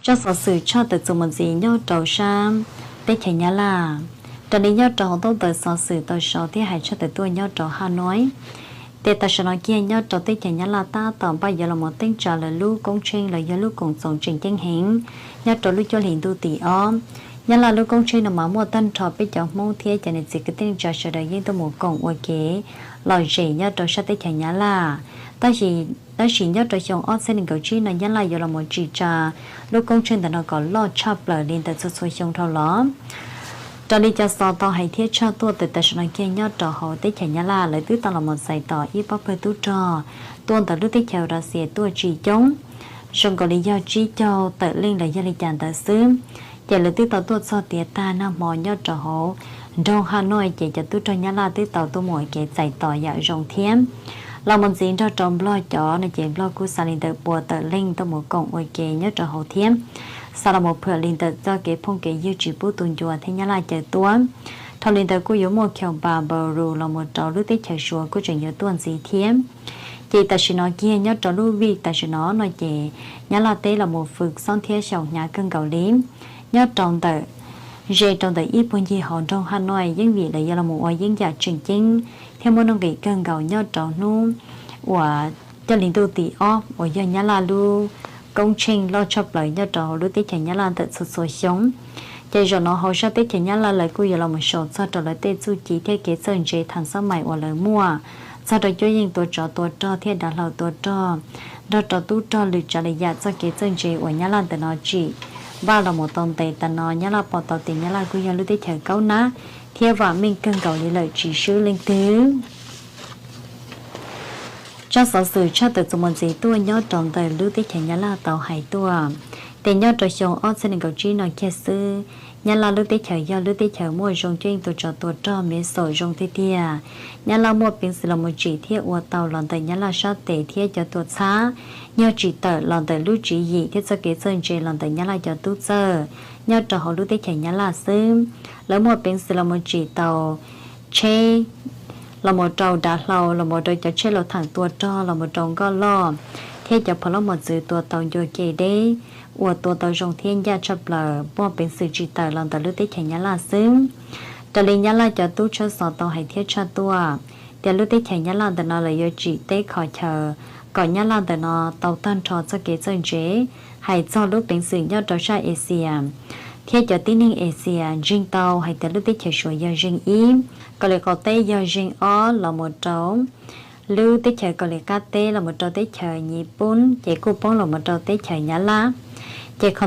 Cov xov xwm tshaj tawm txuas mus ntxiv nyob rau sab teb chaws Nyab Laj. Raws li nyob rau hauv ntaub ntawv xov xwm tau sau thiab hais tshaj tawm tuaj nyob rau Hanoi, ces tam sim no kiag nyob rau teb chaws Nyab Laj tab tom npaj yuav los mus teeb tsa lawv lub koob tsheej los yog lub koom txoos tseem ceeb heev nyob rau lub cuab hlis ntuj tim ob. Nyab Laj lub koob tsheej no mas muaj tag nrho peb cov Hmoob thiab cov niam txiv kwv tij neej tsa sawv daws yeej tuaj mus koom ua ke lom zem nyob rau sab teb chaws Nyab Laj. Tab sis nyob rau xyoo ob txhiab nees nkaum tsib no Nyab Laj yuav los mus tsim tsa lub koob tsheej ntawm no kom loj tshaj plaws li ntawm txhua txhua xyoo dhau los. Raws li cov xov tau hais thiab tshaj tuaj tawm tam sim no kiag nyob rau hauv teb chaws Nyab Laj, lawv twb tau los mus txais tos ib pob pawg tub rog tuaj ntawm lub teb chaws Russia tuaj tsis coob, zoo nkaus li yog tsib caug tawm leej los yog li cas ntawd xwb. Ces lawv twb tau tuaj txog tiav tag nag hmo nyob rau hauv nroog Hanoi, ces cov tub rog Nyab Laj twb tau tuaj mus ua ke txais tos yam zoo thiab. Los mus ntxiv nrog rau Nplog cov no ces Nplog kuj xa li ntawm pua tawm leej tuaj mus koom ua ke nyob rau hauv thiab. Xa los mus phwm li ntawm txoj kev phooj kev ywg tsis pub tus ncua thiab Nyab Laj caw tuaj. Dhau li ntawd kuj yuav muaj khaus npas npaus rus los mus rau lub teb chaws Suav kuj tseem yuav tuaj ntxiv thiab. Ces tam sim no kiag nyob rau lub vij tam sim no no ces Nyab Laj teb los mus fwm xob thiab xyaum hnyav kawg nkaus li. Nyob rau ntawm ze rau ntawm ib puag ncig hauv nroog Hanoi yeej vim lawv yuav los mus ua yeeb yam tseem ceeb thiab muaj nuj nqis kawg nkaus nyob rau hnub uas cuab hlis ntuj tim ob uas yog Nyab Laj lub koob tsheej loj tshaj plaws nyob rau hauv lub teb chaws Nyab Laj ntawm txhua txhua xyoo. Ces zaum no hauv sab teb chaws Nyab Laj lawv kuj yuav los mus sau txog rau lawv tej txuj ci thiab kev txawj ntse thas xab mais uas lawv muaj txog rau cuab yeej tua tsov tua rog thiab dav hlau tua rog, nrog rau tub rog lwm tsav li yam txoj kev txawj ntse uas Nyab Laj ntawm no tsim npaj los mus tau ntev tas no. Nyab Laj pom tau tias Nyab Laj kuj yog lub teb chaws kaub nab thiab vam meej kawg nkaus li lawm tsis swb leej twg. Tsab xov xwm tshaj tawm txuas mus ntxiv tuaj nyob rau ntawm lub teb chaws Nyab Laj tau hais tuaj tias nyob rau xyoo ob txhiab nees nkaum tsib no kiag xwb, Nyab Laj lub teb chaws yog lub teb chaws muaj zoo cuab yeej tua tsov tua rog me xom zoo tiag tiag. Nyab Laj muaj peev xwm los mus tsim thiab ua tau los ntawm Nyab Laj sab tes thiab cov tuam txhab yog tsim tawm los ntawm lub tswv yim thiab txoj kev txawj ntse los ntawm Nyab Laj cov tub txawj nyob rau hauv lub teb chaws Nyab Laj xwb. Lawv muaj peev xwm los mus tsim tau tsheb los mus rau dav hlau, los mus rau cov tsheb laus thaam tua rog, los mus rau nkoj loj thiab cov phav loj mos txwv tua tau ncua ke deb uas tua tau zoo thiab ncaj tshaj plaws muaj peev xwm tsim tawm los ntawm lub teb chaws Nyab Laj xwb. Raws li Nyab Laj cov tub tshawb xov tau hais thiab tshaj tuaj tias lub teb chaws Nyab Laj ntawm no lawv yuav tsim teb kho chaw kom Nyab Laj ntawm no tau tag nrho txoj kev txawj ntse hais txog lub peev xwm nyob rau sab Axias thiab cov tib neeg Axias ntseeg tau hais tias lub teb chaws Suav yog zeeg ib, Kaus Lim qaum teb yog zeeg ob, los mus rau lub teb chaws Kaus Lim qab teb los mus rau teb chaws Nyij Pooj ces kuj poob los mus rau teb chaws Nyab Laj. Ces qhov